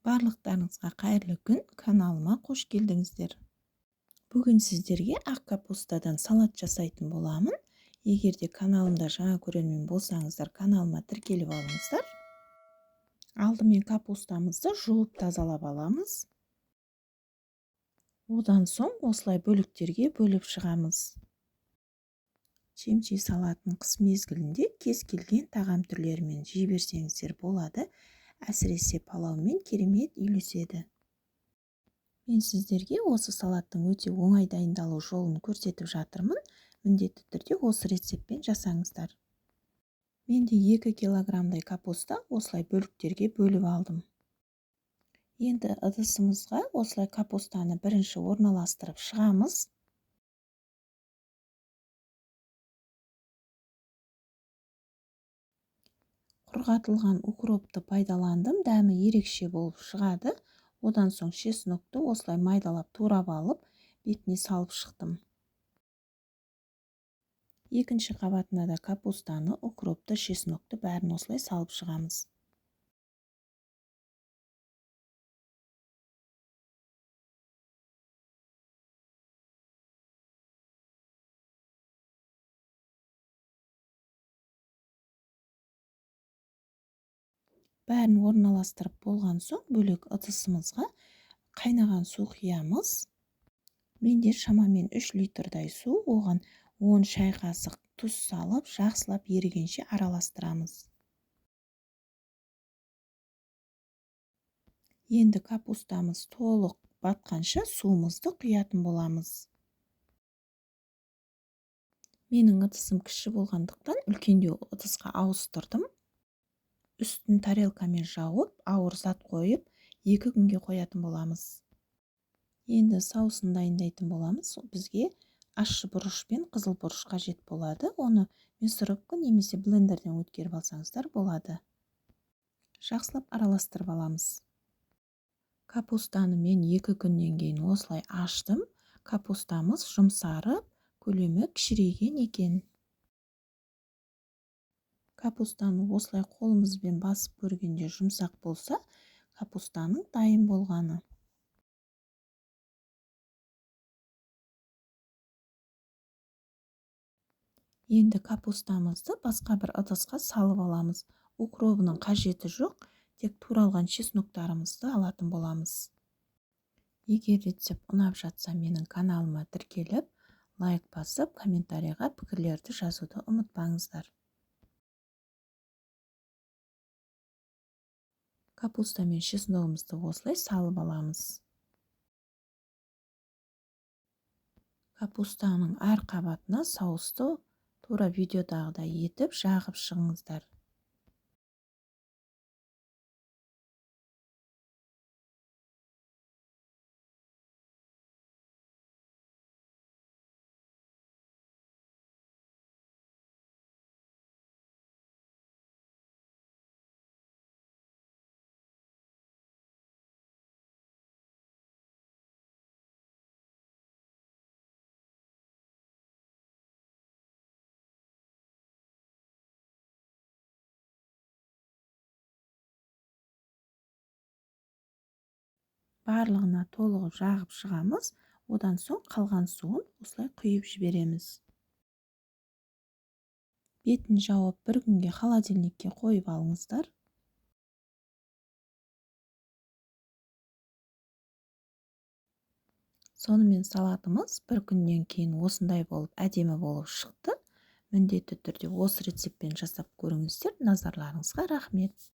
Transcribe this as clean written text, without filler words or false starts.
Барлықтарыңызға қайырлы күн, каналыма қош келдіңіздер. Бүгін сіздерге ақ капустадан салат жасайтын боламын. Егер де каналымда жаңа көрермен болсаңыздар, каналыма тіркеліп алыңыздар. Алдымен капустамызды жуып тазалап аламыз. Одан соң осылай бөліктерге бөліп шығамыз. Чимчи салатын қыс мезгілінде кез келген тағам түрлерімен жей берсеңіздер болады. Әсіресе палаумен керемет үйлеседі. Мен сіздерге осы салаттың өте оңай дайындалу жолын көрсетіп жатырмын. Міндетті түрде осы рецептпен жасаңыздар. Мен де 2 килограммдай капуста осылай бөліктерге бөліп алдым. Енді ыдысымызға осылай капустаны бірінші орналастырып шығамыз. Құрғатылған укропты пайдаландым, дәмі ерекше болып шығады. Одан соң чеснокты осылай майдалап турап алып, бетіне салып шықтым. Екінші қабатына да капустаны, укропты, чеснокты бәрін осылай салып шығамыз. Бәрін орналастырып болған соң бөлек ыдысымызға қайнаған су құямыз. Менде шамамен 3 литрдай су, оған 10 шай қасық тұз салып, жақсылап ерігенше араластырамыз. Енді капустамыз толық батқанша суымызды құятын боламыз. Менің ыдысым кіші болғандықтан үлкендеу ыдысқа ауыстырдым. Үстін тарелкамен жауып, ауыр зат қойып, 2 күнге қоятын боламыз. Енді соусын дайындайтын боламыз. Бізге ащы бұрыш пен қызыл бұрыш қажет болады. Оны мясорубка немесе блендерден өткеріп алсаңыздар болады. Жақсылап араластырып аламыз. Капустаны мен 2 күннен кейін осылай аштым. Капустамыз жұмсарып, көлемі кішірейген екен. Капустаны осылай қолымызбен басып көргенде жұмсақ болса, капустаның дайын болғаны. Енді капустамызды басқа бір ыдысқа салып аламыз. Укробының қажеті жоқ, тек туралған чесноктарымызды алатын боламыз. Егер рецепт ұнап жатса, менің каналыма тіркеліп, лайк басып, комментарийға пікірлерді жазуды ұмытпаңыздар. Капуста мен чесногымызды осылай салып аламыз. Капустаның әр қабатына соусты тура видеодағыдай етіп жағып шығыңыздар. Барлығына толық жағып шығамыз, одан соң қалған суын осылай құйып жібереміз. Бетін жауып бір күнге холодильникке қойып алыңыздар. Сонымен салатымыз бір күннен кейін осындай болып әдемі болып шықты. Міндетті түрде осы рецептпен жасап көріңіздер. Назарларыңызға рахмет.